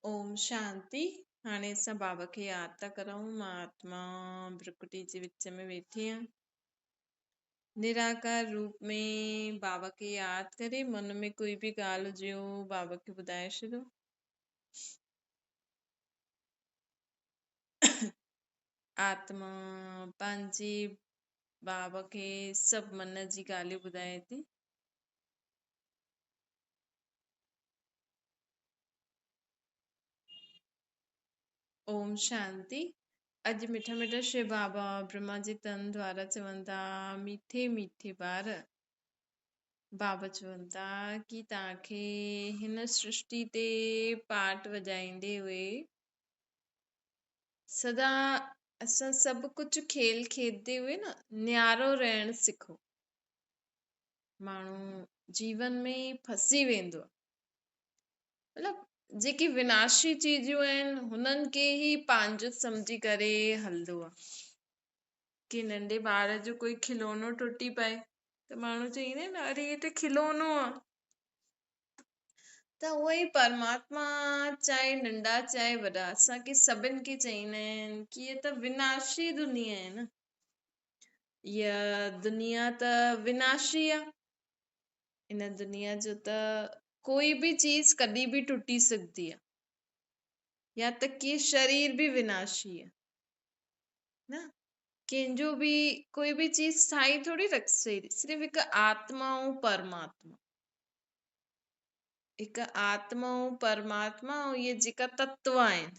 اوم شانتي. هاڻي اسان بابا کي ياد ٿا ڪرون. مان آتما برڪٽي جي وچ ۾ ويٺي آهيان. نراڪار روپ ۾ بابا کي ياد ڪري من ۾ ڪوئي به ڳالهه هجي بابا کي ٻڌائي ڇڏو. آتما پنهنجي بابا کي سڀ من جي ڳالهيون ٻڌائي ٿي. اوم شانتي. اڄ مٺا مٺا شو بابا برهما جي تن دوارا چون ٿا، ميٺي ميٺي ٻار، بابا چون ٿا ڪي توهان کي هن سرشٽي تي پاٽ وڄائيندي هئي سدا اسان سڀ ڪجهه کيل کيڏندي هئي نه نيارو رهڻ سکو. ماڻهو جيون ۾ ئي ڦسي ويندو آهي. مطلب جيڪي وناشي چيزون آهن هنن کي ئي پنهنجو سمجهي ڪري هلندو آهي. ڪي ننڍي ٻار جو ڪوئي کلونو ٽٽي پئي ته ماڻهو چئيندا آهن اري هي ته کلونو آهي. ته اهو ئي پرماتما چاهي ننڍا چاهي وڏا اسان کي سڀن کي چئيندا آهن ڪي هي ته وناشي دنيا آهي نه، هيء دنيا ته وناشي آهي. ان دنيا جو ته ڪوئي به چيز ڪڏهن به ٽٽي سگهندي آهي، يا ته ڪي شرير به وناشي آهي نه، ڪنهن جو به ڪوئي به چيز ٺاهي ٿوري رکجي ٿي، صرف هڪ آتما ۽ پرماتما، هڪ آتما ۽ پرماتما ۽ اهي جيڪا تتو آهن،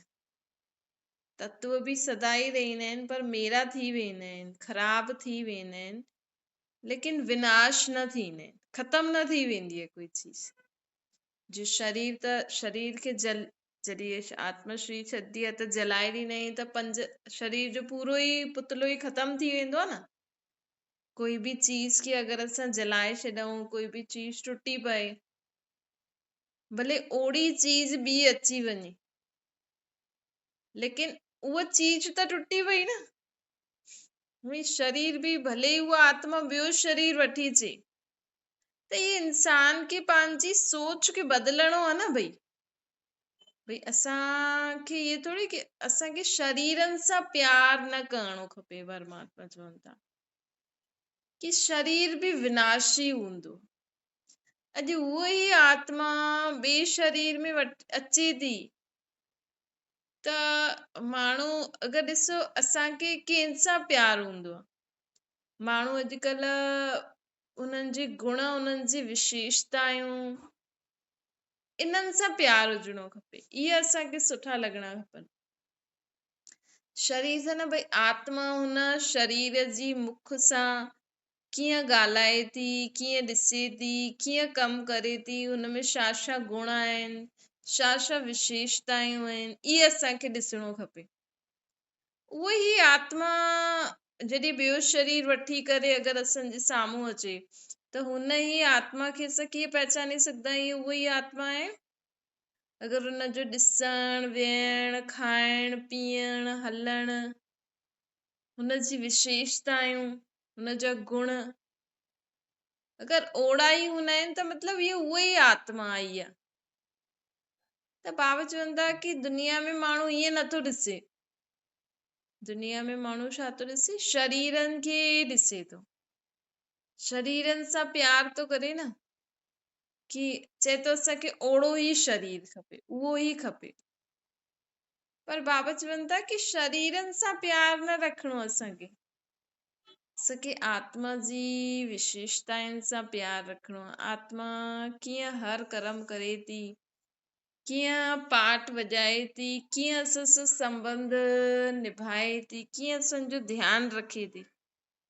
تتو به سدا ئي رهندا آهن پر ميرا ٿي ويندا آهن، خراب ٿي ويندا آهن، ليڪن وناش نه ٿيندا آهن، ختم نه ٿي ويندي آهي ڪوئي چيز. جو شرير ته شرير کي جل جڏهن آتما شرير ڇڏندي آهي ته جلائي ڏيندا آهن ته پنج شرير جو پورو ئي پتلو ئي ختم ٿي ويندو آهي نه. ڪوئي به چيز کي اگر اسان جلائي ڇڏون، ڪوئي به چيز ٽٽي پئي، ڀلي اوڙي چيز ٻي اچي وڃي، ليڪن اها چيز ته ٽٽي وئي نه. هونئن شرير به ڀلي اها آتما ٻيو شرير وٺي اچي ته هي انسان کي پنهنجي سوچ کي بدلڻو آهي نه ڀئي. ڀئي اسان کي اهي ٿوري ڪي اسان کي شريرن سان پيار نه ڪرڻو کپي. پرماتما چون ٿا ڪي شرير به وناشي هوندو. اڄ اهو ئي آتما ٻئي شرير ۾ اچي ٿي ته ماڻهو اگر ڏسو اسان کي ڪنهن سان پيار هوندو آهي. ماڻهو اڄڪلهه انهن جي گڻ، انهن جي وشيشتائون، انهن سان پيار هجڻو کپي. اهي اسان کي سٺا لڳڻا کپن. شرير سان نه، ڀئي آتما هن شرير جي مک سان ڪيئن ڳالهائي ٿي، ڪيئن ڏسي ٿي، ڪيئن ڪم ڪري ٿي، هن ۾ ڇا ڇا گڻ آهن، ڇا ڇا وشيشتائون آهن، اهي اسان کي ڏسڻو کپي. اهو ئي آتما جڏهن ٻيو شرير وٺي ڪري اگر اسان جي سامهون اچي ته هن ئي آتما کي اسان ڪيئن پهچاني سگهندا آهيون اهو ئي آتما آهي؟ اگر ان جو ڏسڻ، ويهڻ، کائڻ، پيئڻ، هلڻ، هن جي وشيشتائون، هن جا گڻ اگر اوڙا ئي هوندا آهن ته مطلب اهو اهو ئي آتما آئي آهي. ته بابا چون ٿا ڪي دنيا ۾ ماڻهو ائين نٿو ڏسي. دنيا ۾ ماڻهو ڇا ٿو ڏسي؟ شريرن کي ڏسي ٿو. شريرن سان پيار ٿو ڪري نه، ڪي چئي ٿو اسان کي اوڙو ئي شرير کپي، اهو ئي کپي. پر بابا چون ٿا ڪي شريرن سان پيار نه رکڻو اسان کي، اسان کي آتما جي وشيشتائن سان پيار رکڻو آهي. آتما ڪيئن هر ڪرم ڪري ٿي، ڪيئن پاٽ وڄائي ٿي، ڪيئن اسان سان سنٻنڌ نڀائي ٿي، ڪيئن اسان جو ڌيان رکي ٿي،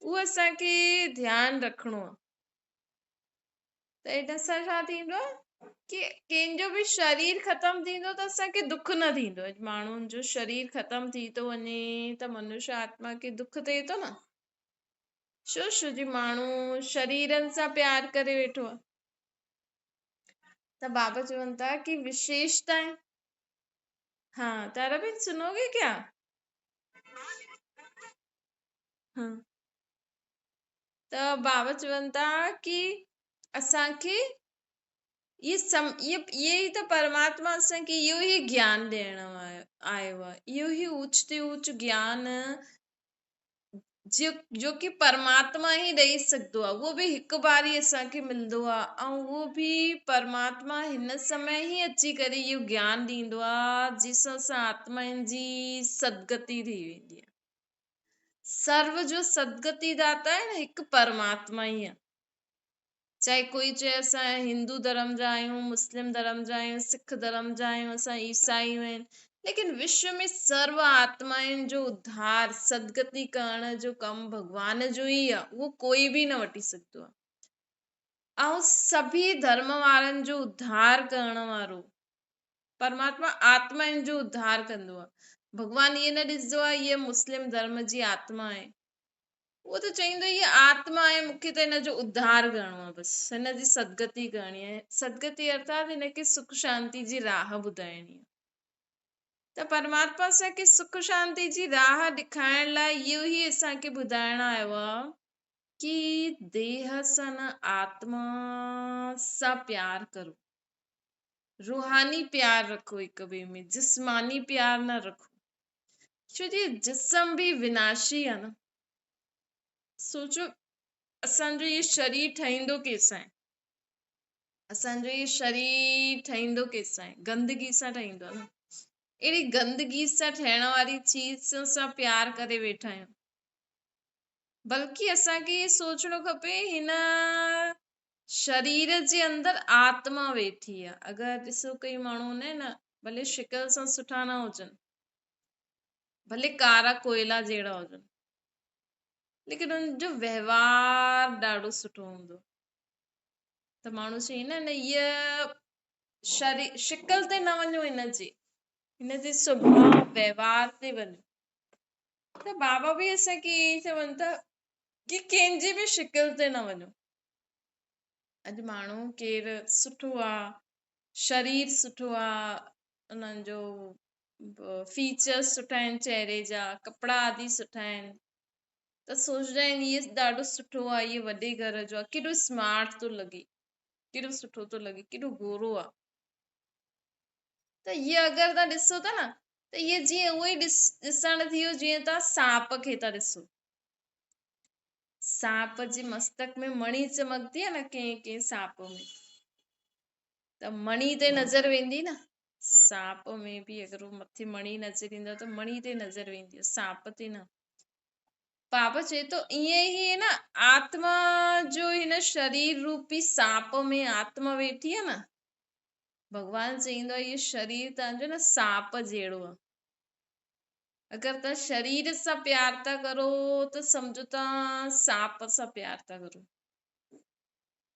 اهو اسان کي ڌيان رکڻو آهي. ته ان سان ڇا ٿيندو ڪي ڪنهن جو به شرير ختم ٿيندو ته اسان کي دک نه ٿيندو. اڄ ماڻهن جو شرير ختم ٿي ٿو وڃي ته منشيه آتما کي دک ٿئي ٿو نه. ڇو؟ ڇو جي ماڻهو شريرن سان پيار ڪري ويٺو آهي. ته بابا چون ٿا ڪي وشيشتائين. ها تارا بهن سنوگي ڪيا؟ ها ته بابا چون ٿا ڪي اسان کي اهي سم اهي اهي ئي ته پرماتما اسان کي اهو ئي گيان ڏيڻ آيو آهي. اهو ئي اوچ تي اوچ گيان جو ڪي پرماتما ئي ڏئي سگهندو آهي. اهو به هڪ بار ئي اسان کي ملندو آهي ۽ اهو به پرماتما هن سمي ئي اچي ڪري اهو گيان ڏيندو آهي جنهن سان اسان آتمائن جي سدگتي ٿي ويندي آهي. سرو جو سدگتي داتا آهي نه هڪ پرماتما ئي آهي. چاهي ڪوئي چئي اسان هندو ڌرم جا آهيون، مسلم ڌرم جا آهيون، سک ڌرم جا آهيون، اسان عيسائي آهيون، ليڪن وشو ۾ سرو آتمائن جو اڌار، سدگتي ڪرڻ جو ڪم ڀڳوان جو ئي آهي، اهو ڪوئي به نه وٺي سگهندو آهي. ۽ سڀئي ڌرم وارن جو اڌار ڪرڻ وارو پرماتما آتمائن جو اڌار ڪندو آهي. ڀڳوان ائين نه ڏسندو آهي هيء مسلم ڌرم جي آتما آهي. اهو ته چئيندو هيء آتما آهي، مون کي ته هن جو اڌار ڪرڻو آهي، بس هن جي سدگتي ڪرڻي آهي. سدگتي ارٿات هن کي سک شانتي جي راهه ٻڌائڻي آهي. ته پرماتما اسان کي سک شانتي جي راهه ڏيکارڻ لاء اهو ئي اسان کي ٻڌائڻ آيو آهي ڪي ديهه سان نه آتما سان پيار ڪرو. روحاني پيار رکو هڪ ٻئي ۾، جسماني پيار نه رکو. ڇو جي جسم به وناشي آ نه. سوچو اسان جو هي شرير ٺهيندو ڪيسان؟ اسان جو هي شرير ٺهيندو ڪيسان؟ گندگي سان ٺهيندو آ نه. اهڙي گندگي سان ٺهڻ واري چيز سان اسان پيار ڪري ويٺا آهيون. بلڪه اسان کي هي سوچڻو کپي هن شرير جي اندر آتما ويٺي آ. اگر ڏسو ڪئي ماڻهو هوندا آهن نه ڀلي شڪل سان سٺا نه هجن، ڀلي ڪارا ڪوئلا جهڙا هجن، ليڪن انهن جو وهنوار ڏاڍو سٺو هوندو ته ماڻهو چئي نه نه هيء شرير شڪل تي نه وڃو هن جي هن جي سڀاء وهنوار تي وڃو. ته بابا به اسان کي ائين ئي چون ٿا ڪي ڪنهن جي به شڪل تي نه وڃو. اڄ ماڻهو ڪير سٺو آ، شرير سٺو آ، انهن جو فيچرس سٺا آهن چهري جا، ڪپڙا آدي سٺا آهن ته سوچدا آهن هي ڏاڍو سٺو آ، هي وڏي گهر جو آ، ڪيڏو اسمارٽ ٿو لڳي، ڪيڏو سٺو ٿو لڳي، ڪيڏو گورو آ. ته هي اگر توهان ڏسو ٿا نه ته هي جيئن اهو ئي ڏسڻ ٿي ويو جيئن توهان سانپ کي ٿا ڏسو. سانپ جي مستڪ ۾ مڻي چمڪندي آهي نه ڪنهن ڪنهن سانپ ۾ ته مڻي تي نظر ويندي نه سانپ ۾ به اگر هو مٿي مڻي نظر ايندو ته مڻي تي نظر ويندي سانپ تي نه. بابا چئي ٿو ائين ئي نه آتما جو هن شرير روپي سانپ ۾ آتما ويٺي آهي نه. ڀڳوان چئيندو آهي اهو شرير تنهنجو نه سانپ جهڙو آهي. اگر توهان شرير سان پيار ٿا ڪرو ته سمجهو توهان سانپ سان پيار ٿا ڪرو.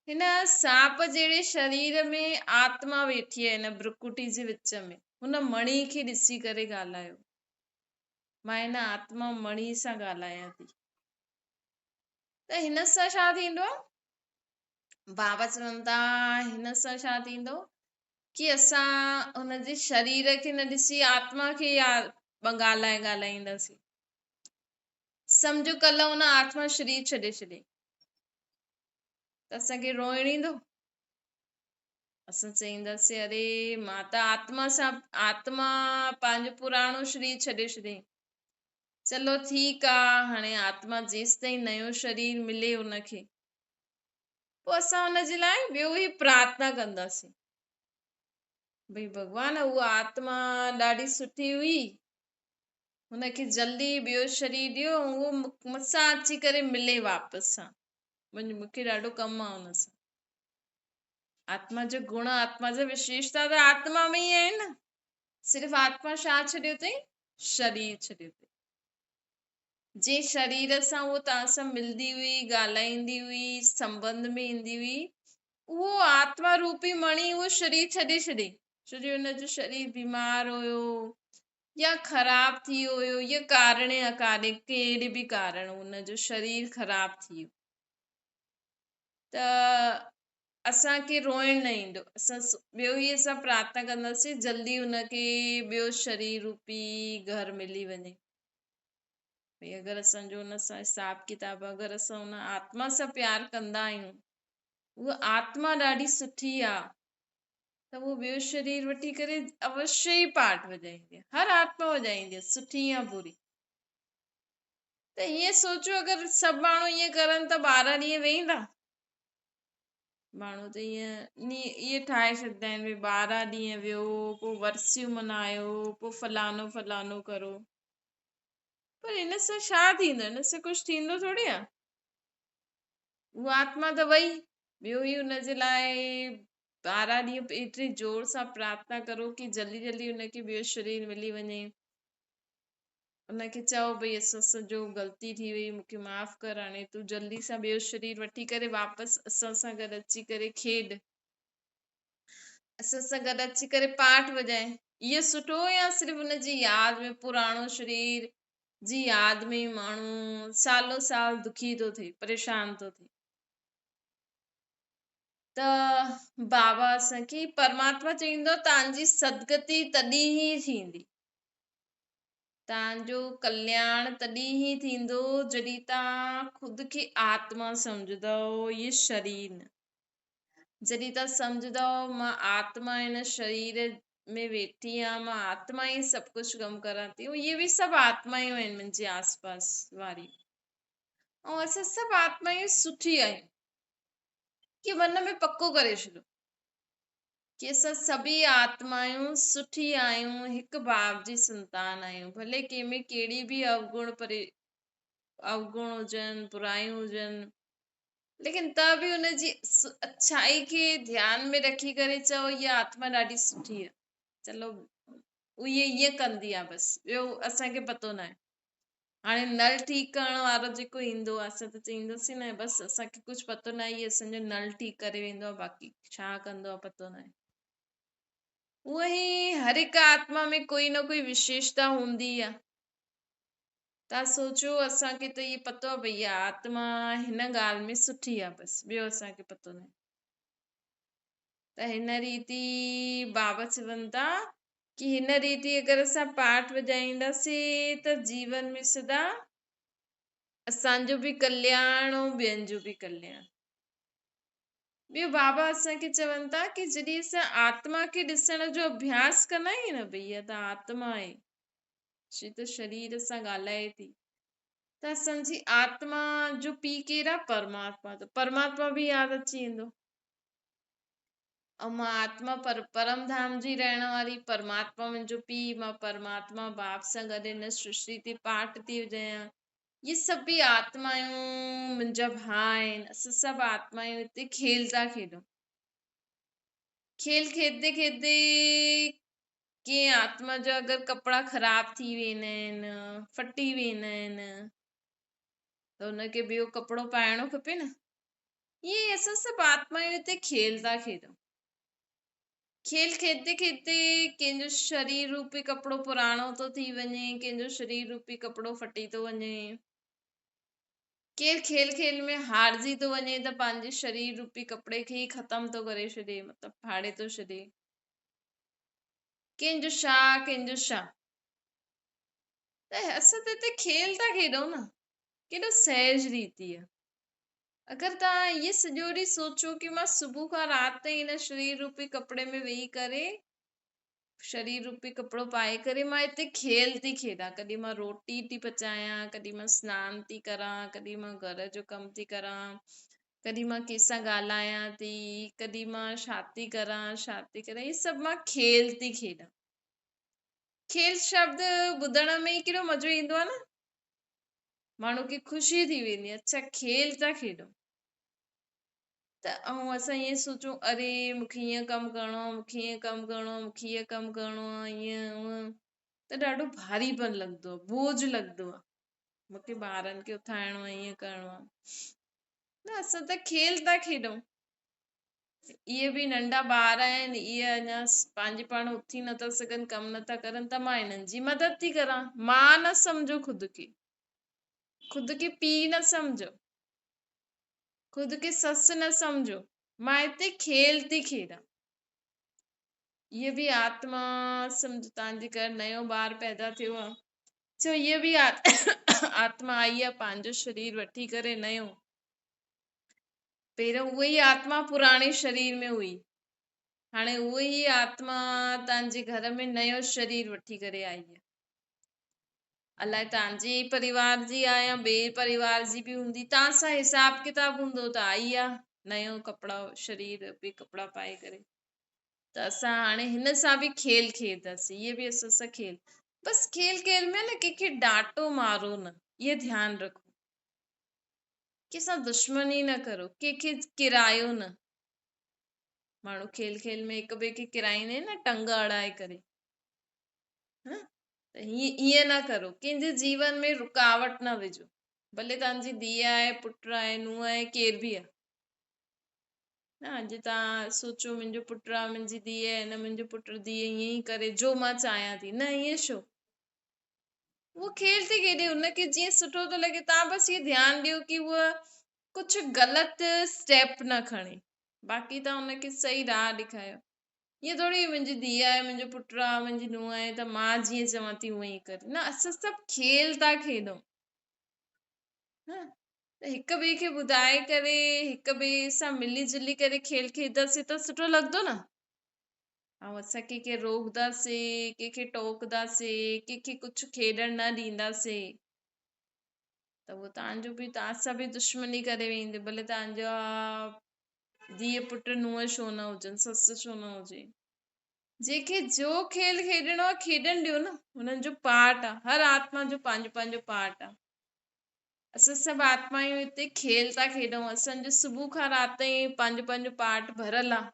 هن سانپ جهڙي شرير ۾ آتما ويٺي آهي هن برڪٽي جي وچ ۾. هن مڻي کي ڏسي ڪري ڳالهايو. مان هن آتما مڻي سان ڳالهايان ٿي. ته هن سان ڇا ٿيندو؟ بابا چون ٿا هن سان ڇا ٿيندو ڪي اسان هن جي شرير کي نه ڏسي آتما کي ڳالهائي ڳالهائينداسين. سمجهو ڪلهه هن آتما شرير ڇڏي ڇڏي ته اسان کي روئڻ ايندو؟ اسان چئينداسين اري مان ته آتما سان آتما پنهنجو پراڻو شرير ڇڏي ڇڏي. چلو ٺيڪ آ هاڻي آتما جيستائين نيو شرير ملي ان کي پوء اسان ان جي لاء ٻيو ئي پرارٿنا ڪنداسين. ڀئي ڀڳوان اها آتما ڏاڍي سٺي هئي هن کي جلدي ٻيو شرير ڏيو ۽ اهو مون سان اچي ڪري ملي واپس سان مون کي ڏاڍو ڪم آهي ان سان. آتما جو گڻ آتما جا وشيشتا ته آتما ۾ ئي آهن نه. صرف آتما ڇا ڇڏيو اٿئي؟ شرير ڇڏيو اٿئي. جنهن شرير سان هوء توهان سان ملندي هئي، ڳالهائيندي هئي، سنٻنڌ ۾ ايندي هئي، اهو آتما روپي مڻي اهو شرير ڇڏي ڇڏي، ڇو جو هن جو شرير بيمار هيو يا خراب ٿي ويو هيو يا ڪارڻي اڪارڻي ڪهڙي به ڪارڻ هن جو شرير خراب ٿي ويو ته اسان کي روئڻ نه ايندو. اسان ٻيو ئي اسان پرارٿنا ڪنداسين جلدي هن کي ٻيو شرير روپي گهر ملي وڃي. ڀئي اگر اسان جو ان سان حساب ڪتاب اگر اسان ان آتما سان پيار ڪندا آهيون اها آتما ڏاڍي سٺي آ. ته اهو ٻيو شرير وٺي ڪري اوشيه ئي پاٺ وڄائيندي، هر آتما وڄائيندي، سٺي يا بري. ته ائين سوچو اگر سڀ ماڻهو ائين ڪرن ته 12 ڏينهن ويهندا؟ ماڻهو ته ائين اهي ٺاهي ڇڏيندا آهن ڀئي 12 ڏينهن ويو پوء ورسيون منايو پوء فلانو فلانو ڪرو، پر ان سان ڇا ٿيندو؟ ان سان ڪجهه ٿيندو ٿوري آهي. اها آتما ته وئي، ٻيو ئي ان جي لاء 12 ڏينهن ايتري زور سان پرارٿنا ڪرو ڪي جلدي جلدي ان کي ٻيو شرير ملي وڃي. ان کي چئو ڀئي اسان سان جو غلطي ٿي وئي مون کي معاف ڪر، هاڻي تون جلدي سان ٻيو شرير وٺي ڪري واپس اسان سان گڏ اچي ڪري کيڏ، اسان سان گڏ اچي ڪري پاٺ وڄائي. اهو سٺو يا صرف ان جي ياد ۾ پراڻو شرير جي ياد ۾ ماڻهو سالو سال دکي ٿو ٿئي، پريشان ٿو ٿئي. ته بابا اسان کي پرماتما چوندو تان جي سدگتي تڏهن ئي ٿيندي، توهان جو ڪلياڻ تڏهن ئي ٿيندو جڏهن توهان خود کي آتما سمجهندؤ، هي شرير نه. جڏهن توهان سمجهندؤ مان آتما هن شرير ۾ ويٺي آهيان، مان آتما ئي سڀ ڪجهه ڪم ڪران ٿي، اهي به سڀ آتمائون آهن منهنجي آس پاس واريون، ۽ اسان سڀ آتمائون سٺي آهيون. ڪي من ۾ پڪو ڪري ڇڏيو ڪي اسان سڀئي آتمائون سٺي آهيون، هڪ باپ جي سنتان آهيون، ڀلي ڪنهن ۾ ڪهڙي به اوگڻ پري اوگڻ هجن، برايون هجن، ليڪن ته به ان جي اڇائي کي ڌيان ۾ رکي ڪري چئو اها آتما ڏاڍي سٺي آهي، چلو اهي ائين ڪندي آهي بس ٻيو اسان کي پتو ناهي. هاڻي نل ٺيڪ ڪرڻ وارو جيڪو ايندو آهي اسان ته چئينداسين نه بس اسان کي ڪجهه پتو ناهي هي اسان جو نل ٺيڪ ڪري ويندو آهي باقي ڇا ڪندو آهي پتو ناهي. اونئن ئي هر هڪ آتما ۾ ڪوئي نه ڪوئي وشيشتا هوندي آهي. تان سوچو اسان کي ته هي پتو آهي ڀئي اها آتما هن ڳالهه ۾ سٺي آهي بس ٻيو اسان کي پتو ناهي. ته هن ريتي بابا چون ٿا ڪي هن ريتي اگر اسان پاٺ وڄائينداسين ته جيون ۾ سدا اسان جو به ڪلياڻ ۽ ٻين جو به ڪلياڻ. ٻيو بابا اسان کي چون ٿا ڪي جڏهن اسان آتما کي ڏسڻ جو اڀياس ڪندا آهيون نه ڀئي اها ته آتما آهي، هي ته شرير سان ڳالهائي ٿي، ته اسان جي آتما جو پيء ڪير آهي؟ پرماتما. ته پرماتما به ياد اچي ويندو. ۽ مان آتما پر پرم ڌام جي رهڻ واري، پرماتما منهنجو پيء، مان پرماتما باپ سان گڏ هن سرشتي تي پاٺ ٿي وڄايان. اهي سڀ به آتمايون منهنجا ڀاء آهن. اسان سڀ آتمايون هتي کيل ٿا کيڏون. کيل کيڏندي کيڏندي ڪنهن آتما جا اگر ڪپڙا خراب ٿي ويندا آهن، ڦٽي ويندا آهن ته ان کي ٻيو ڪپڙو پائڻو کپي نه. ائين ئي اسان سڀ آتمائون هتي کيل ٿا کيڏون. کيل کيڏندي کيڏندي ڪنهن جو شرير روپي ڪپڙو پراڻو ٿو ٿي وڃي، ڪنهن جو شرير روپي ڪپڙو ڦٽي ٿو وڃي. ڪير کيل کيل ۾ هارجي ٿو وڃي ته پنهنجي شرير روپي ڪپڙي کي ئي ختم ٿو ڪري ڇڏي، مطلب ڦاڙي ٿو ڇڏي. ڪنهن جو ڇا، ڪنهن جو ڇا. ته اسان ته هتي کيل ٿا کيڏون نه، ڪيڏو سهج ريتي آهي. اگر توهان اهي سڄو ڏينهن سوچو ڪي مان صبح کان رات تائين هن شرير روپي ڪپڙي ۾ ويهي ڪري شرير روپي ڪپڙو پائي ڪري مان هتي کيل ٿي کيڏان، ڪڏهن مان روٽي ٿي پچايان، ڪڏهن مان سنان ٿي ڪران، ڪڏهن مان گهر جو ڪم ٿي ڪران، ڪڏهن مان ڪنهن سان ڳالهايان ٿي، ڪڏهن مان ڇا ٿي ڪران ڇا ٿي ڪران، هي سڀ مان کيل ٿي کيڏان. کيل شبد ٻڌڻ ۾ ئي ڪيڏو مزو ايندو آهي نه. ماڻهو کي خوشي ٿي ويندي آهي اڇا کيل ٿا کيڏون ته ۽ اسان ائين سوچون اري مونکي ائين ڪم ڪرڻو آهي مونکي ائين ڪم ڪرڻو آهي مونکي اهو ڪم ڪرڻو آهي ائين هونئن ته ڏاڍو ڀاري پن لڳندو آهي بوجھ لڳندو آهي مونکي ٻارن کي اٿارڻو آهي ائين ڪرڻو آهي نه اسان ته کيل ٿا کيڏون اهي به ننڍا ٻار آهن، اهي اڃا پنهنجي پاڻ اٿي نٿا سگهن، ڪم نٿا ڪرن ته مان هنن جي مدد ٿي ڪران. مان نه سمجهو خود کي. خود کي پيء نه سمجهو. خود کي سس نه سمجهو. مان هتي کيل ٿي کيڏان. اهي به آتما سمجهو تان جي گهر نيو ٻار پيدا ٿيو آهي. چئو اهي به آتما آئي آهي پنهنجو شرير وٺي ڪري نيو. پهريون اها ئي آتما پراڻي شرير ۾ هئي. هاڻي اها ئي آتما توهان جي گهر ۾ نيو شرير وٺي ڪري آئي آهي. الائي توهان جي ئي پريوار جي آهي يا ٻئي پريوار جي به هوندي. توهان سان حساب ڪتاب هوندو ته آئي آهي نيو ڪپڙا شرير به ڪپڙا پائي ڪري. ته اسان هاڻي هن سان به کيل کيڏنداسين. اهي به اسان سان کيل. بس کيل کيل ۾ نه ڪنهن کي ڊانٽو مارو نه. اهو ڌيان رکو. ڪنهن سان دشمني نه ڪرو. ڪنهن کي ڪيرايو نه. ماڻهو کيل کيل ۾ هڪ ٻئي کي ڪيرائيندا آهن نه ٽنگ اڙائي ڪري. ها ته هيئن ائين نه ڪرو. ڪنهن جي جيون ۾ رڪاوٽ نه وجهو. ڀلي توهان جي ڌيء آهي، پٽ آهي، نونهن آهي، ڪير به آهي. نه اڄ توهان سوچو منهنجو پٽ آ، منهنجي ڌيء آهي، نه منهنجو پٽ ڌيء ائين ئي ڪري جو مان چاهيان ٿي. نه ائين ڇو؟ هوء کيل ٿي کيڏي، هن کي جيئن سٺو ٿو لڳي. توهان بس هي ڌيان ڏيو ڪي هوء ڪجهه غلط اسٽيپ نه کڻي. باقي توهان هن کي صحيح راهه ڏيکاريو. ائين ٿوري منهنجي ڌيء آهي، منهنجو پٽ آ، منهنجي نونهن آهي ته مان جيئن چوان ٿي هونئن ئي ڪري. نه اسان سڀ کيل ٿا کيڏون. ها ته هڪ ٻئي کي ٻڌائي ڪري هڪ ٻئي سان ملي جلي ڪري کيل کيڏنداسين ته سٺو لڳندو نه. ۽ اسان ڪنهن کي روڪنداسين، ڪنهن کي ٽوڪنداسين، ڪنهن کي ڪجهه کيڏڻ نه ڏينداسين ته اهو توهان جو به توهان سان به دشمني ڪري ويندي، ڀلي توهان جا ڌيء پٽ نونهن ڇو نه هجن، سس ڇو نه هجي. جنهن کي جو کيل کيڏڻو آهي کيڏڻ ڏيو نه، هنن جو پارٽ آهي، هر آتما جو پنهنجو پنهنجو پارٽ آهي. اسان سڀ آتمايون هتي کيل ٿا کيڏون، اسان جو صبح کان رات تائين پنهنجو پنهنجو پارٽ ڀرل آهي.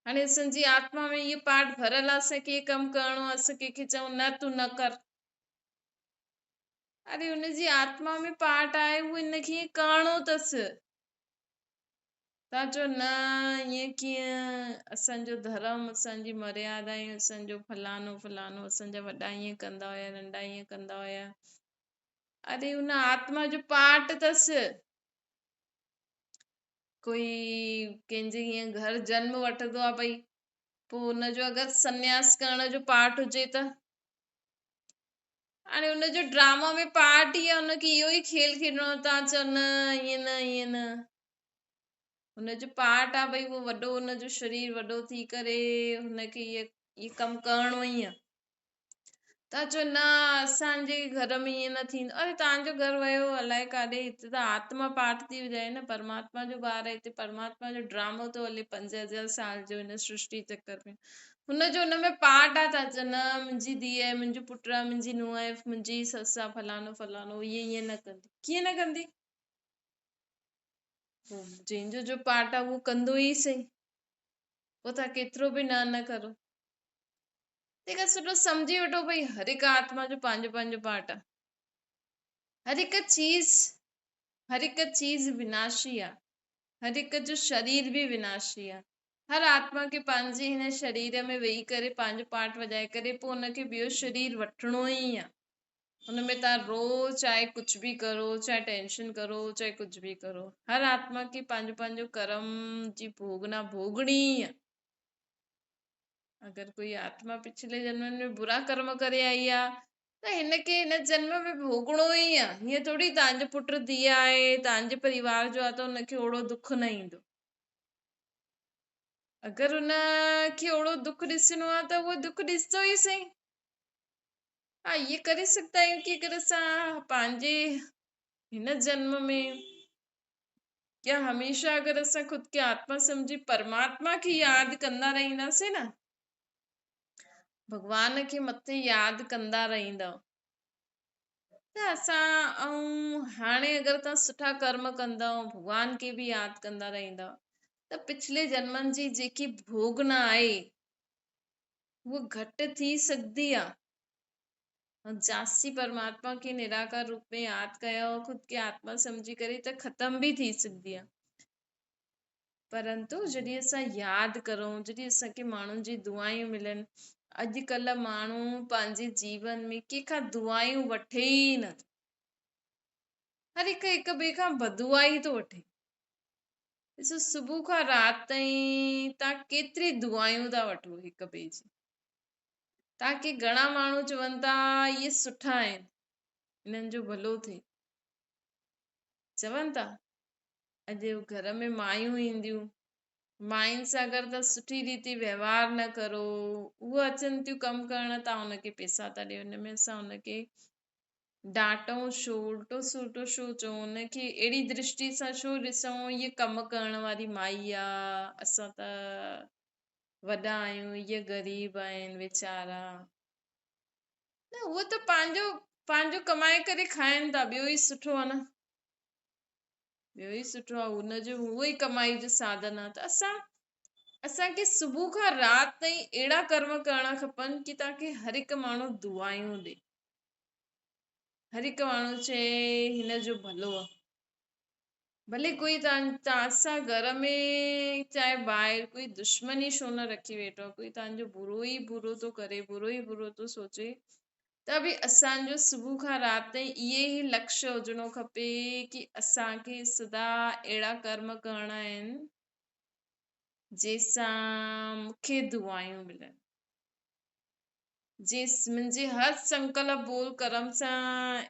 هاڻي اسان جي آتما ۾ اهو پارٽ ڀرل آهي، اسان کي اهو ڪم ڪرڻو آهي، اسان ڪنهن کي چئون نه تون نه ڪر. اري ان جي آتما ۾ پارٽ آهي، اهو ان کي ائين ڪرڻو اٿس. توهان چئو نه ائين ڪيئن، اسان جو ڌرم، اسان جي مريادائون، اسان جو فلانو فلانو، اسان جا وڏا ائين ڪندا هيا، ننڍا ائين ڪندا هيا. اري ان آتما جو پارٽ اٿس. ڪوئي ڪنهن جي ائين گهر جنم وٺندو آ ڀئي، پوء ان جو اگر سنياس ڪرڻ جو پارٽ هجي ته هاڻي ان جو ڊراما ۾ پارٽ ئي آ، ان کي اهو ئي کيل کيڏڻو آ. توهان چئو نه ائين نه ائين نه، ان جو پارٽ آ ڀئي، اهو وڏو ان جو شرير وڏو ٿي ڪري هن کي اهي ڪم ڪرڻو ئي آ. توهان چئو نه اسان جي گهر ۾ ائين نه ٿيندو. اري توهان جو گهر ويو الائي ڪاڏي، هتي ته آتما پاٺ ٿي وڄائي نه، پرماتما جو ٻار آهي، هتي پرماتما جو ڊرامو ٿو هلي 5000 سال جو هن سرشٽي چڪر ۾، هن جو هن ۾ پارٽ آ. توهان چئو نه منهنجي ڌيء آهي، منهنجو پٽ آهي، منهنجي نونهن آهي، منهنجي سس آهي، فلانو فلانو، هيء ائين نه ڪندي. ڪيئن نه ڪندي؟ جنهن جو جو پارٽ آهي اهو ڪندو ئي سهي، پوء توهان ڪيترو به نه نه ڪرو. تنهن کان سٺو سمجهي وٺو ڀئي هر هڪ آتما جو پنهنجو پنهنجو پارٽ آ. هر هڪ چيز، هر هڪ چيز وناشي آ. هر هڪ جو شرير به وناشي آ. هر آتما کي پنهنجي هن شرير ۾ ويهي ڪري پنهنجو پارٽ وڄائي ڪري پوء ان کي ٻيو شرير وٺڻو ئي آ. ان ۾ توهان رو چاهي ڪجهه به ڪرو، چاهي ٽينشن ڪرو، چاهي ڪجهه به ڪرو. هر آتما کي پنهنجو پنهنجو ڪرم جي ڀوڳنا ڀوڳڻي ئي آ. اگر ڪوئي آتما پڇلي جنمن ۾ برا ڪرم ڪري آئي آ ته هن کي هن جنم ۾ ڀوڳڻو ئي آ. هيئن ٿوري توهان جو پٽ ڌيء آهي، توهان جي پريوار جو آ ته هن کي اوڙو دک نه ايندو. اگر هن کي اوڙو دک ڏسڻو آ ته اهو دک ڏسندو ئي سهي. ها اهي ڪري سگهندا آهيون ڪي اگر اسان پنهنجي هن جنم ۾ يا هميشه اگر اسان خود کي آتما سمجهي پرماتما کي ياد ڪندا رهنداسين نه، ڀڳوان کي مٿي ياد ڪندا رهندؤ ته اسان ۽ هاڻي اگر توهان سٺا ڪرم ڪندؤ، ڀڳوان کي به ياد ڪندا رهندؤ ته پڇلي جنمن جي جيڪي ڀوڳنا آهي هوء گهٽ ٿي سگهندي آهي. جاسي پرماتما کي نراڪار روپ ۾ ياد ڪيو، خود کي آتما سمجهي ڪري ته ختم به ٿي سگهندي آهي. پرنتو جڏهن اسان ياد ڪرون، جڏهن اسان کي ماڻهن جي دعائون ملن، اڄ ڪلهه ماڻهو پنهنجي جيون ۾ ڪنهن کان دعائون وٺي ئي نه ٿو. هر هڪ هڪ ٻئي کان بددعا ئي ٿو وٺي. ڏسو صبح کان رات تائين توهان ڪيتري دعائون ٿا وٺو هڪ ٻئي جي. تاڪه گهڻا ماڻهو چون ٿا اهي سٺا آهن، انهن جو ڀلو ٿئي. چون ٿا اڄ گهر ۾ مايون اينديون، ماين سان اگر توهان سٺي ريتي وهنوار نه ڪرو، اهي اچن ٿيون ڪم ڪرڻ، توهان ان کي پئسا ٿا ڏيو، ان ۾ اسان ان کي ڊانٽون ڇو، الٽو سلٽو ڇو چئون، ان کي اهڙي درشٽي سان ڇو ڏسون، هيء ڪم ڪرڻ واري مائي آ، اسان ته وڏا آهيون، هيء غريب آهن ويچارا. نه، اهي ته پنهنجو ڪمائي ڪري کائن ٿا، ٻيو ئي سٺو آ نه. ٻيو ئي سٺو آهي، ان جو اهو ئي ڪمائي جو ساڌن آهي ته اسان کي صبح کان رات تائين اهڙا ڪرم ڪرڻا کپن ڪي توهان کي هر هڪ ماڻهو دعائون ڏي، هر هڪ ماڻهو چئي هن جو ڀلو آهي. ڀلي ڪوئي توهان سان گهر ۾ چاهي ٻاهر ڪوئي دشمني ڇو نه رکي ويٺو آهي، ڪوئي توهان جو برو ئي برو ٿو ڪري، برو ئي برو ٿو سوچي، ته به اسان جو صبح کان رات تائين اهي ئي لڪش هجڻو کپي ڪي اسان کي سدا اهڙا ڪرم ڪرڻا آهن جنهن سان مون کي دعائون ملن، جنهن منهنجي هر سنڪلپ بول ڪرم سان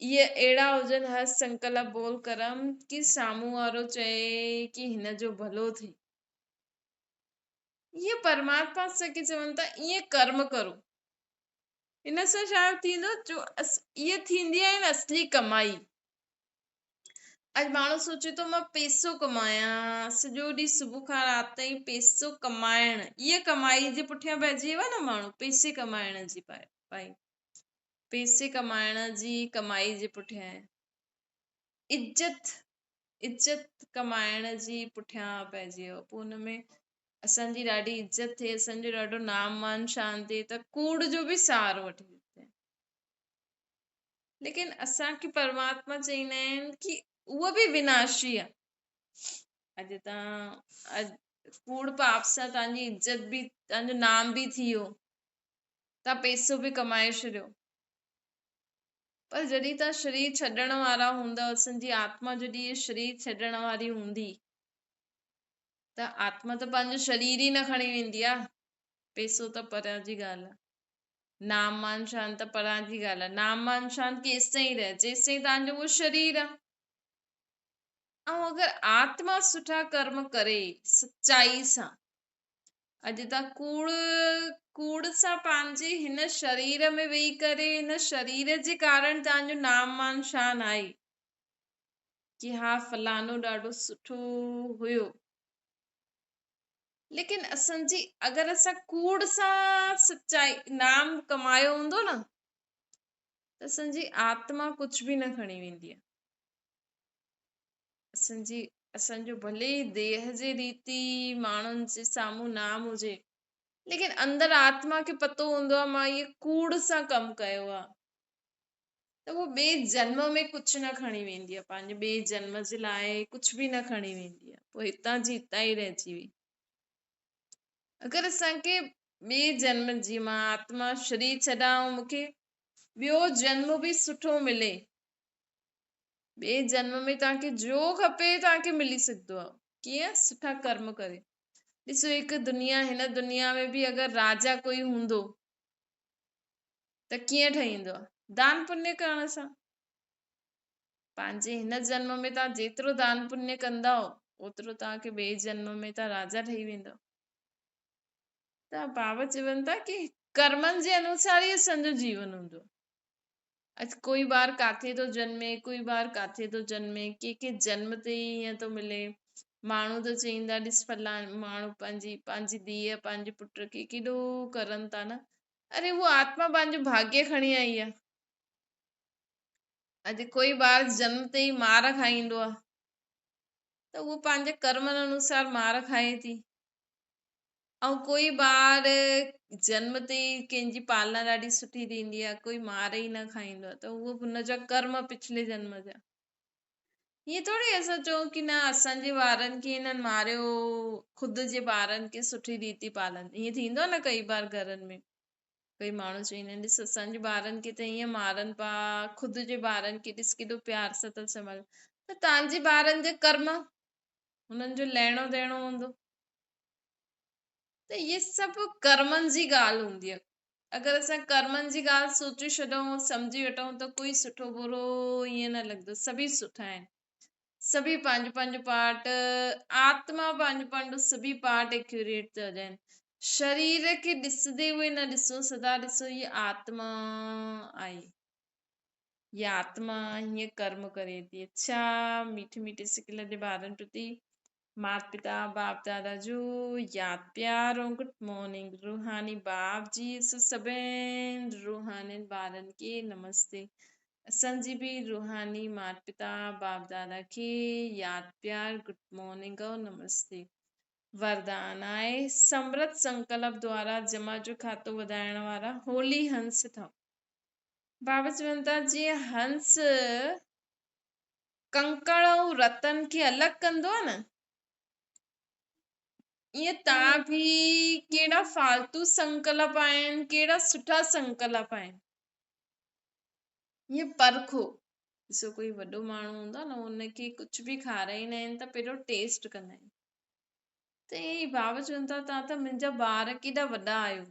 اهي اهڙا هجن هر سنڪلپ بول ڪرم ڪي سامهون وارو چئي ڪي هن جو ڀلو ٿئي. اهي پرماتما اسان کي چون ٿا ائين ڪرم ڪرو. ان سان ڇا ٿيندو جو اهي ٿيندي آهن اصلي ڪمائي. اڄ ماڻهو سوچي ٿو مان پيسو ڪمايان، سڄو ڏينهن صبح کان رات تائين پيسو ڪمائڻ، اهي ڪمائي جي پٺيان پئجي ويو آهي نه ماڻهو، پيسي ڪمائڻ جي پائي، پيسي ڪمائڻ جي ڪمائي جي پٺيان آهي. عزت ڪمائڻ جي پٺيان پئجي ويو، پوء ان ۾ اسان جي ڏاڍي عزت ٿئي، اسان جو ڏاڍو نام مان شان ٿئي ته ڪوڙ جو به سهارو وٺي وٺندا آهن. ليڪن اسان کي پرماتما چئيندا آهن ڪي اهو به وناشي آهي. اڄ تان ڪوڙ پاپ سان تان جي عزت به، تان جو نام به ٿي ويو، تان پئسو به ڪمائي ڇڏيو، پر جڏهن تان شرير ڇڏڻ وارا هوندؤ، اسان جي آتما جڏهن اهو شرير ڇڏڻ واري هوندي ته آتما ته پنهنجو شرير ئي نه کڻي ويندي آ. پئسو ته پريان جي ڳالهه آ، نام مان شان ته پريان جي ڳالهه آ. نام مان شان ڪيستائين رهي؟ جيستائين تان جو اهو شرير آ. ۽ اگر آتما سٺا ڪرم ڪري سچائي سان، اڄ تان ڪوڙ سان پنهنجي هن شرير ۾ ويهي ڪري هن شرير جي ڪارڻ تان جو نام مان شان آهي ڪي ها فلانو ڏاڍو سٺو هيو، ليڪن اسان جي اگر اسان ڪوڙ سان سچائي نام ڪمايو هوندو نه ته اسان جي آتما ڪجهه به نه کڻي ويندي آهي. اسان جو ڀلي ئي ديهه جي ريتي ماڻهن جي سامهون نام هجي، ليڪن اندر آتما کي پتو هوندو آهي مان اهي ڪوڙ سان ڪم ڪيو آهي، ته هو ٻئي جنم ۾ ڪجهه نه کڻي ويندي آهي، پنهنجي ٻئي جنم جي لاء ڪجهه به نه کڻي ويندي آهي، پوء هتان جي هتان ئي رهجي وئي. اگر اسان کي ٻئي جنم جي مان آتما شرير ڇڏان ۽ مون کي ٻيو جنم به سٺو ملي، ٻئي جنم ۾ توهان کي جو کپي توهان کي ملي سگهندو آهي. ڪيئن؟ سٺا ڪرم ڪري. ڏسو هڪ دنيا، هن دنيا ۾ به اگر راجا ڪوئي هوندو ته ڪيئن ٺهي ايندو آهي؟ دان پڃ ڪرڻ سان. پنهنجي هن جنم ۾ توهان جيترو دان پڃ ڪندؤ اوترو توهان کي ٻئي جنم ۾ توهان راجا ٺهي ويندؤ. ته بابا چون ٿا ڪي ڪرمن جي انوسار ئي اسان جو جيون هوندو آهي. اڄ ڪوئي ٻار ڪاٿي ٿو جنمي، ڪوئي ٻار ڪاٿي ٿو جنمي، ڪي ڪي جنم تي ئي ائين ٿو ملي. ماڻهو ته چئيندا ڏس فلان ماڻهو پنهنجي ڌيء پنهنجي پٽ کي ڪيڏو ڪرن ٿا نه. اري هوء آتما پنهنجو ڀاڳيه کڻي آئي آهي. اڄ ڪوئي ٻار جنم تي ئي مار کائيندو آهي ته اهو پنهنجي ڪرمن انوسار مار کائي ٿي. ۽ ڪوئي ٻار جنم تي ئي ڪنهن جي پالنا ڏاڍي سٺي ٿيندي آهي، ڪوئي مار ئي نه کائيندو آهي ته اهو به هن جا ڪرم پڇلي جنم جا. ائين ٿوري اسان چئون ڪي نه اسان جي ٻارن کي هنن ماريو، خود جي ٻارن کي سٺي ريتي پالن. ائين ٿيندو آهي نه ڪئي بار گهرن ۾ ڪئي ماڻهو چوندا آهن ڏس اسان جي ٻارن کي ته ائين مارن پيا، خود جي ٻارن کي ڏس ڪيڏو پيار سان ٿا سنڀالن. ته تان جي ٻارن جا ڪرم هنن جو ليڻو ديڻو هوندو. ته اهي سڀ ڪرمن جي ڳالهه هوندي آهي. اگر اسان ڪرمن جي ڳالهه سوچي ڇڏون سمجهي وٺون ته ڪوئي سٺو برو ائين نه لڳندو، سڀئي سٺا آهن. سڀئي پنهنجو پنهنجو پارٽ، آتما پنهنجو پنهنجو سڀئي پارٽ ايڪيوريٽ ٿا هجن. شرير کي ڏسندي اهي نه ڏسو، سدا ڏسو هيء آتما آهي، هيء آتما هيئن ڪرم ڪري ٿي. اڇا ميٺي ميٺي سڪ لڏي ٻارن پرتي مات پتا باپ دادا جو ياد پيار ۽ گڊ مارننگ. روحاني باپ جي سڀني روحانين ٻارن کي نمستي. اسان جي به روحاني مات پتا باپ دادا کي ياد پيار گڊ مارننگ ۽ نمستي. وردان آهي سمرت سنڪلپ دوارا جمع جو کاتو وڌائڻ وارا هولي هنس ٺهو. بابا چون ٿا جيئن هنس ڪنڪڙ ۽ رتن کي الڳ ڪندو آهي نه ائين توهان به ڪهڙا فالتو سنڪلپ آهن ڪهڙا سٺا سنڪلپ آهن ائين پرکو. ڏسو ڪوئي وڏو ماڻهو هوندو آهي نه ان کي ڪجهه به کارائيندا آهن ته پهريون ٽيسٽ ڪندا آهن ته ائين ئي بابا چون ٿا توهان ته منهنجا ٻار ڪيڏا وڏا آهيو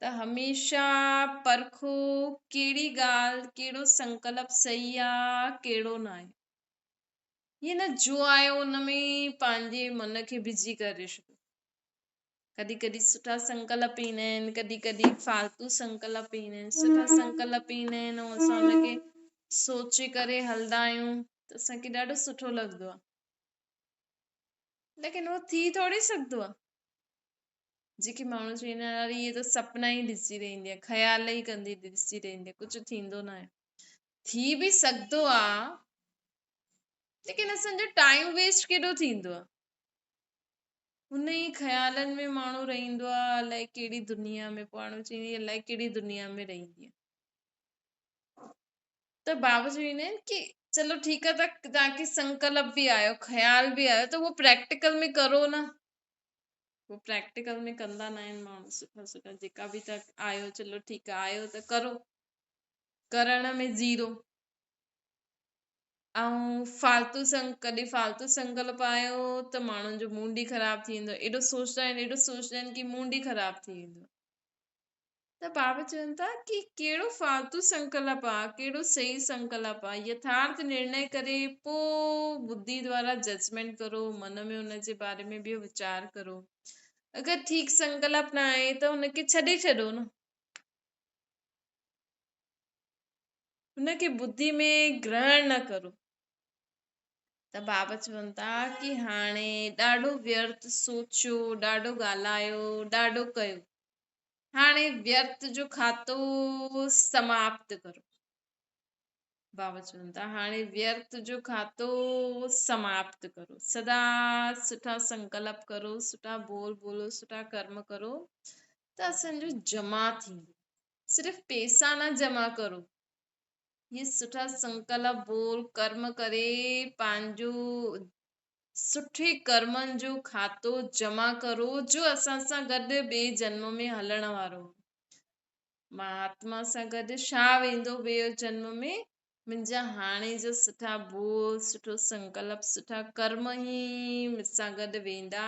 ته هميشه پرکو ڪهڙي ڳالهه ڪهڙو سنڪلپ صحيح آ ڪهڙو ناهي. ائين نه جو آيو ان ۾ پنهنجي من کي بزي ڪري ڇڏيو. ڪڏهن ڪڏهن سٺا سنڪلپ ايندا آهن ڪڏهن ڪڏهن فالتو سنڪلپ ايندا آهن. سٺا سنڪلپ ايندا آهن ۽ اسان ان کي سوچي ڪري هلندا آهيون ته اسان کي ڏاڍو سٺو لڳندو آهي ليڪن اهو ٿي ٿوري سگهندو آهي. جيڪي ماڻهو چوندا آهن اري اهي ته سپنا ئي ڏسي رهندي آهي خيال ئي ڪندي ڏسي رهندي آهي ڪجهه ٿيندو نه آهي. ٿي به سگهندو آهي ليڪن اسان جو ٽائيم ويسٽ ڪيڏو ٿيندو آهي. ان ئي خيالن ۾ ماڻهو رهندو آهي الائي ڪهڙي دنيا ۾ پوء ماڻهو چوندي الائي ڪهڙي دنيا ۾ رهندي آهي. ته بابا چوندا آهن ڪي چلو ٺيڪ آهي ته توهان کي سنڪلپ به آيو خيال به آيو ته اهو پريڪٽيڪل ۾ ڪرو نه. هو پريڪٽيڪل ۾ ڪندا نه آهن ماڻهو سٺا سٺا جيڪا به ته آيو چلو ٺيڪ آيو ته ڪرو ڪرڻ ۾ زيرو ۽ فالتو سنگ ڪڏهن فالتو سنڪلپ آيو ته ماڻهن جو موڊ ئي خراب ٿي ويندو ايڏو سوچدا آهن ايڏو سوچدا آهن ڪي موڊ ئي خراب ٿي ويندو ته بابا چون ٿا ڪي ڪهڙو فالتو سنڪلپ آ، ڪهڙو صحيح سنڪلپ آ، يٿارٿ نرڻي ڪري پو ٻڌي دوارا ججمينٽ ڪرو، من ۾ ان جي باري ۾ به ويچار ڪرو. اگر ٺيڪ سنڪلپ نه آهي ته ان کي ڇڏي ڇڏو نه. ان کي ٻڌي ۾ گرهڻ نه ڪرو. ته بابا چون ٿا ڪي هاڻي ڏاڍو ويرٿ سوچيو، ڏاڍو ڳالهايو، ڏاڍو ڪيو. هاڻي ويرٿ جو کاتو سماپت ڪرو. بابا چون ٿا هاڻي ويرٿ جو کاتو سماپت ڪرو. سدا سٺا سنڪلپ ڪرو، سٺا ٻول ٻولو، سٺا ڪرم ڪرو ته اسان جو جمع ٿيندو. صرف پيسا نه جمع ڪرو، هي سٺا سنڪلپ ٻول ڪرم ڪري پنهنجو سٺي ڪرمن جو کاتو جمع ڪرو جو اسان سان گڏ ٻئي جنم ۾ هلڻ وارو هو. مان آتما سان گڏ ڇا ويندو ٻئي جنم ۾ منهنجا هاڻي جا سٺا ٻول، سٺو سنڪلپ، سٺا ڪرم ئي مون سان گڏ ويندا،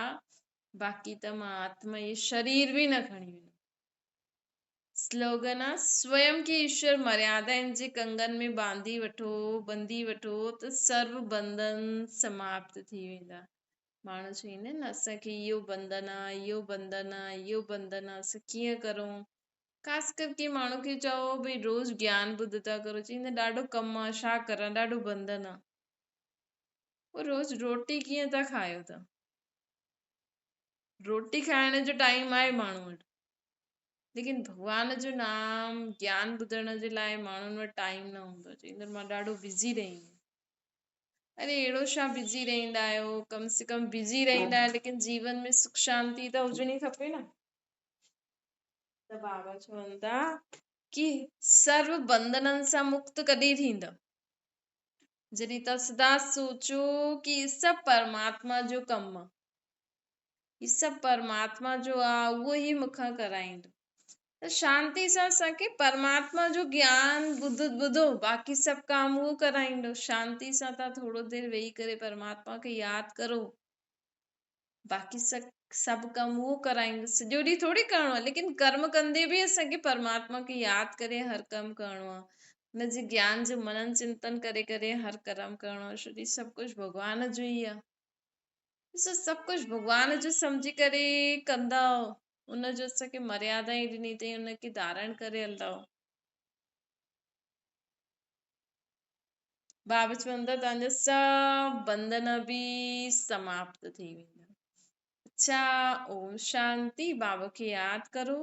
باقي ته مان آتما هي شرير به نه کڻي ويندم. سلوگن آ، سويم کي ايشور مريادائن جي ڪنگن ۾ ٻانڌي وٺو، ٻنڌي وٺو ته سرو بنڌن سماپت ٿي ويندا. ماڻهو چوندا آهن نه اسان کي اهو بنڌن آ، اهو بنڌن آ، اهو بنڌن آ، اسان ڪيئن ڪرون؟ خاص ڪر ڪنهن ماڻهو کي چئو ڀئي روز گيان ٻڌ ٿا ڪرو، چئيندا ڏاڍو ڪم آ، ڇا ڪران، ڏاڍو بنڌن آ. پوء روز روٽي ڪيئن ٿا کايو ٿا؟ روٽي کائڻ جو ٽائيم آهي ماڻهو وٽ، ليڪن ڀڳوان جو نام گيان ٻڌڻ جي لاء ماڻهن وٽ ٽائيم نه هوندو آهي. چئيندو مان ڏاڍو بزي رهي آهيان. اري اهڙو ڇا بزي رهندا آهيو، ڪم سي ڪم بزي رهندا آهيو ليڪن جيون ۾ سک شانتي ته هجڻي کپي نه. ته بابا چون ٿا ڪي سرو بنڌنن سان مڪت ڪڏهن ٿيندؤ؟ جڏهن توهان سدا سوچو ڪي هي سڀ پرماتما جو ڪم آهي، هي سڀ پرماتما جو آ، اهو ئي مون کان ڪرائيندو ته شانتي سان اسان کي پرماتما جو گيان ٻڌ ٻڌو، باقي سڀ ڪام اهو ڪرائيندو. شانتي سان توهان ٿورو دير ويهي ڪري پرماتما کي ياد ڪرو، باقي سڀ ڪم اهو ڪرائيندو. سڄو ڏينهن ٿوري ڪرڻو آ، ليڪن ڪرم ڪندي به اسان کي پرماتما کي ياد ڪري هر ڪم ڪرڻو آ. هن جي گيان جو منن چنتن ڪري ڪري هر ڪرم ڪرڻو، ڇو جو سڀ ڪجهه ڀڳوان جو ئي آهي. ڏسو سڀ ڪجهه ڀڳوان جو سمجهي ڪري ڪندؤ، ان جو اسان کي مريادا ئي ڏني اٿئي، ان کي ڌارڻ ڪري هلندؤ. بابا چوندا توهان جا سڀ بنڌن به سماپت ٿي ويندا. اڇا اوم شانتي. بابا کي ياد ڪرو.